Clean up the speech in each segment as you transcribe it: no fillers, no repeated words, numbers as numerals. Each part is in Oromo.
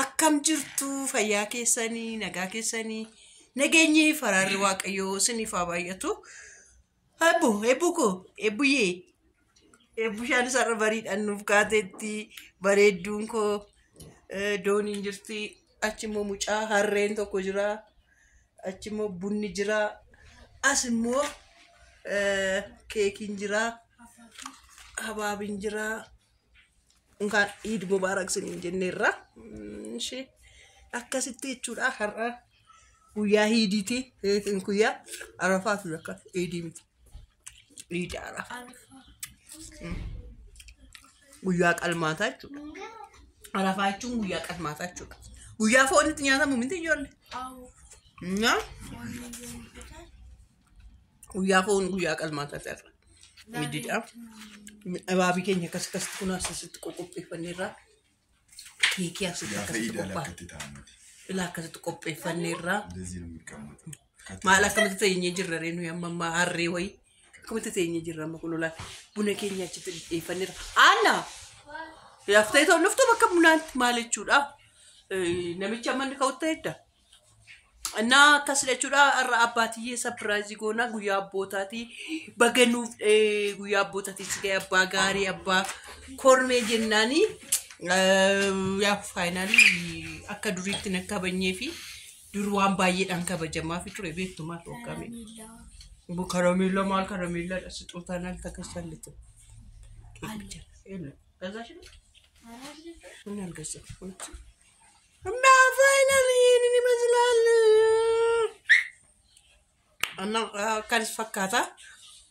Akkam jirtu fayyaa keessanii nagaa keessanii nageenyi faraarri waaqayyoo isiniif haa baay'atu. Eebbu eebbu koo eebbuyyee eebbushaan isarra bariidhaan nuuf kaateetti bareedduun koo dooniin jirti achi immoo mucaa harreen tokko jira achi immoo bunni jira as immoo keekiin jira habaabiin jira. Unkaan Iid Mubaarak isiniin jenneerra. Ishee akkasitti jechuudha har'a guyyaa Iidiiti. Guyyaa Arafaatu akka Iidii miti. Iidi Arafaa. Guyyaa qalmaataa jechuudha. Arafaa jechuun guyyaa qalmaataa jechuudha. Guyyaa foon itti nyaatamu miti ijoollee. Guyyaa foon guyyaa qalmaataa ta'e. Iidiidha. Abaabii keenya akkas akkasitti kun asitti qoqopheeffanneerra. Keekii asitti akkasitti qophaa'e. Ilaa akkasitti qopheeffanneerra. Maal akkamitti teenyee jirra ree nuyi amma ammaa harree wayii. Akkamitti teenyee jirra amma kun olaa buna keenya achitti dhidheeffanneerra. Aanna! Laftee ta'u luftu bakka bunaatti maal jechuudha? Namichi amma inni ka'utti edda. እና akkas jechuudha har'a abbaatiyyee surprise goona guyyaa abbootaatii baga nuuf guyyaa abbootaatii si ga'e abbaa gaarii abbaa kormee jennaanii yaa finally akka duriitti na kabajnee fi dur waan baay'eedhaan kabajamaa fi ture beektu maal waggaa meeqa. Karameellaa maal karameellaadha ስጦታን አልተገዛለትም። ገዛሽ ምን አልገዛም እና finally ይህንን ይመስላል እና akkanis fakkaata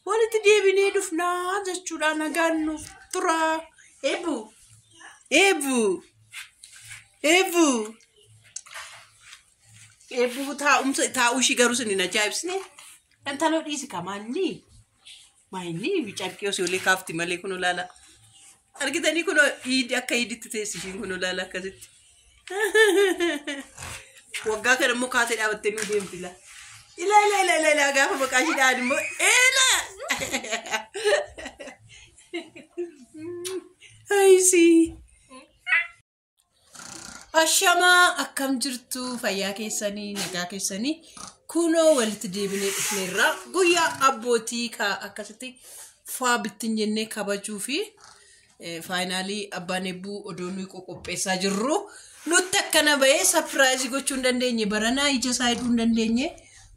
walitti deebinee dhufnaa jechuudha nagaan nuuf tura eebbu eebbu eebbu eebbu taa'umsa taa'uu ishii garuu isin hin ajaa'ibsine intaloo dhiisi kamaanni maayinni carqii osoo olee kaafti malee kun olaala argitanii kun iidi akka iiditti teessi ishiin kun olaala akkasitti. Waggaa kana immoo kaasee dhaabattee nu deemti la. Ila ila ila ila ila gaafa maqaa ishii dhahan immoo ila. Ayisii. Ashamaa akkam jirtu fayyaa keessanii nagaa keessanii kunoo walitti deebinee dhufneerra guyyaa abbootii akkasitti faa bittin jennee kabajuu fi finally abbaan eebbuu odoo nuyi qoqopheessaa jirru nutti akkana bahee surprise gochuu hin dandeenye baranaa ija isaa hidhuu hin dandeenye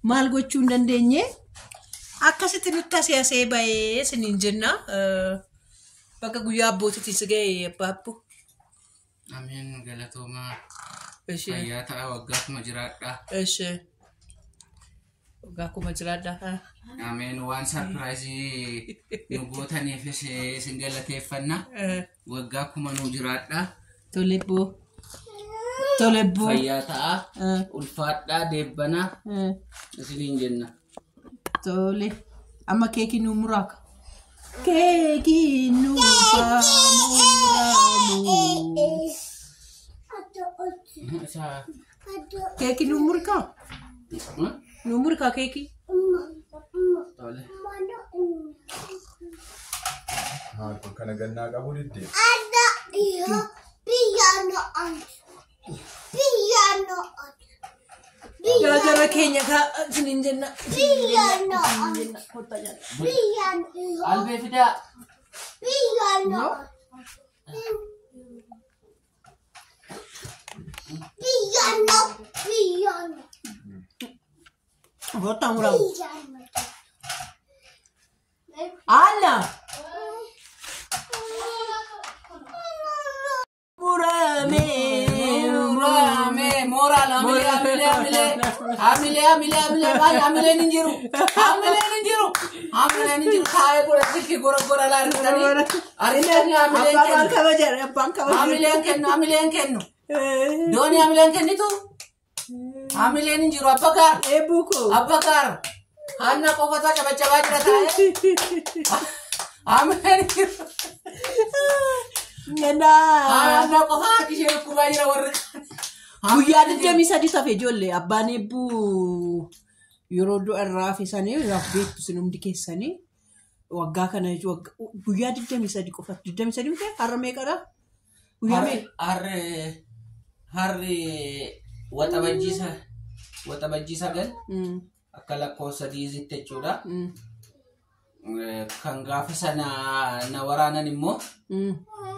maal gochuu hin dandeenye akkasitti nutti asii asee bahee isiniin jenna bakka guyyaa abbootiitiin si ga'e abbaa abboo. Ameen galatoomaa fayyaa ta'a waggaa kuma jiraadha. Ishee waggaa kuma jiraadha. Ameen waan surprise nu gootaniifis isin galateeffanna. Waggaa kuma nu jiraadha. Tole boo. Tole boo. Fayyaa ta'a. Ulfaadhaa deebbanaa isiniin jenna. Tole. Amma keekii nu muraaka. Keekii nu muramu. Keekii nu murikaa? Nu murikaa keekii? Tole. Kun kana gannaa qabu diddee. Yaa jara keenya kaa isiniin jenna. Albee fidaa. Kottaa muramu. Anna! Muramee. Muramee mooraal hamilee hamilee hamilee hamilee hamilee hamilee maal hamileen hin jiru hamileen hin jiru hamileen hin jiru taa'ee godha silkii gora gora laa argitanii argitanii hamileen Abbaan kennu kabaja abbaan kabaja. hamileen kennu hamileen kennu doonii hamileen kennitu hamileen hin jiru abba gaar Eebbuu koo. abba gaar hanna qofataa cabacabaa jira taa'ee hamileen hin jiru Nanaa. hanna qofaa ishee dhukkubaa jira warri Guyyaa 23 hafe ijoollee abbaan eebbuu yeroo du'a irraa hafe sanii irraa beektu isin hundi keessanii waggaa kana guyyaa 23 qofa 23 miti har'a meeqadha? Guyyaa meeqa? Har'e Harri waxabajjii 9 akka lakkoofsa diizitti jechuudha. Kan gaafa sana na waraanan immoo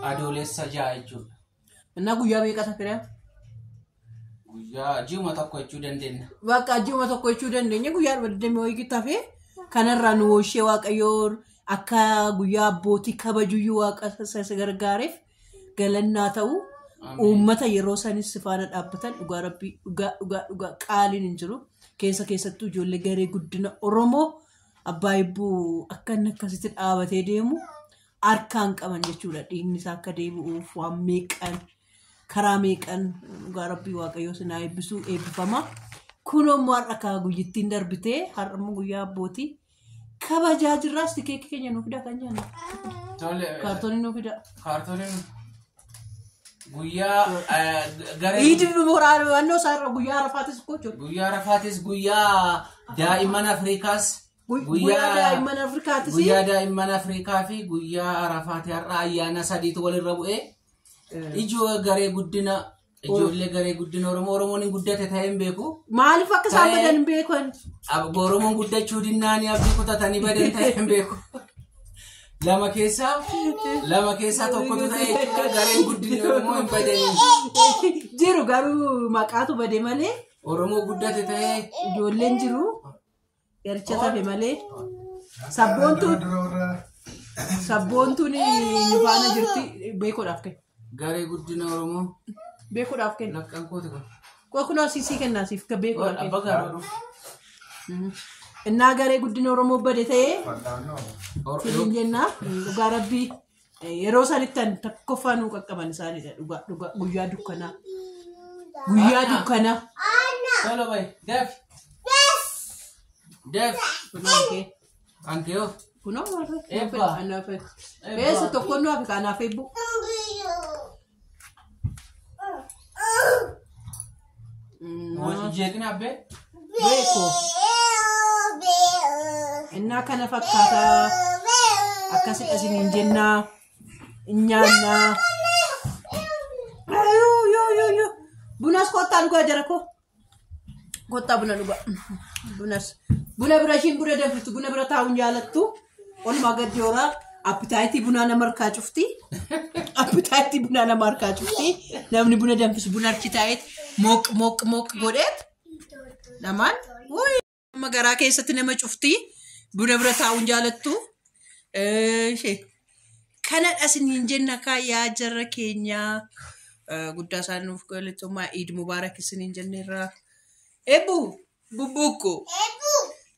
adoolessa 6 jechuudha. Innaa guyyaa meeqa tafiraa? Guyyaa ji'uma tokko jechuu dandeenya. Bakka ji'uma tokko jechuu dandeenya guyyaa 20 tafee kanarraa nu ooshee Waaqayyoo akka guyyaa abbootii kabajuyyuu waaqa isa gargaareef galannaa ta'u uummata yeroo sanis faana dhaabbatan dhugaa rabbii dhugaa dhugaa dhugaa qaaliin hin jiru. Keessa keessattuu ijoollee garee guddina Oromoo abbaa hibbuu akka inni akkasitti dhaabatee deemu harkaan qaban jechuudha. Dhiigni isaa akka deebi'uuf waan meeqan karaa meeqan dhugaa rabbii waaqayyoo sinaa eebbisuu eebbifama. Kunoo immoo har'a akka guyyittiin darbitee har'a immoo guyyaa abbootii kabajaa jirraas keekii keenya nuu fida kan jennu. Kaartoonii nuu fida. Kaartooniin guyyaa garee Iidi mooraa isaa guyyaa Arafaatis jechuudha. Guyyaa Arafaatis guyyaa daa'imman Afrikaas Guyyaa daa'imman Afrikaatis. Guyyaa daa'imman Afrikaa fi guyyaa Arafaati har'a ayyaana sadiitu walirra bu'ee ijoo garee guddina ijoollee garee guddina Oromoo Oromoon hin guddate ta'ee hin beeku. Maaliif akka isaan badan hin beekan? Oromoon guddachuu dinnaanii abdii kutatanii badan ta'ee hin beeku. Lama keessaa tokkotu ta'ee jechuudha gareen guddinni Oromoo hin badanii. Jiru garuu maqaatu bade malee. Oromoo guddate ta'ee. Ijoolleen jiru. Garicha tafe malee. Sabboontuun nu faana jirti beekuudhaaf kenna. Garee guddina Oromoo. Beekuudhaaf kenna. Laqqaan kooti kun. Kunoo siisii kennaa siif beekuudhaaf kenna. Abbaa gaaroo. Innaa garee guddina Oromoo bade ta'ee. Firiin jennaa dhugaa rabbii yeroo sanitti tokkoffaa nuu qaqqaban isaanidha dhugaa dhugaa guyyaa dukkanaa. Guyyaa dukkanaa. Tolo bayi daf. Daf. Ankee. Kunoo eebba. Eessa tokkoon nu hafe kanaaf eebbu. Jeeqni abbee. Beeko. Innaa kana fakkaataa akkasidha isiniin jennaa nyaannaa. Bunas kottaa dhugaa jara koo. Kottaa buna dhugaa. Bunas. Buna bira ishiin buna danfiftu buna bira taa'uun jaalattu. Onumaa gadi horaa appitaayitii bunaa nama harkaa cufti. Appitaayitii bunaa nama harkaa cufti. Namni buna danfisu buna harki taa'eet mooq mooq mooq godheet lamaan. Nama garaa keessatti nama cufti. Buna bira taa'uun jaalattu. Kanadha isiniin jenna yaa jara keenyaa. Guddaa isaan nuuf galatoomaa Iid Mubaarak isiniin jenneerra. Eebbuu bubbuukko.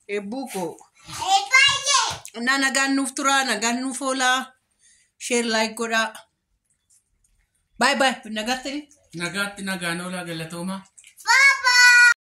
Eebbuukko. Innaa nagaan nuuf turaa nagaan nuuf oolaa. Sheer laayik godhaa. Baay baay nagaatti. Nagaatti nagaan oolaa galatoomaa.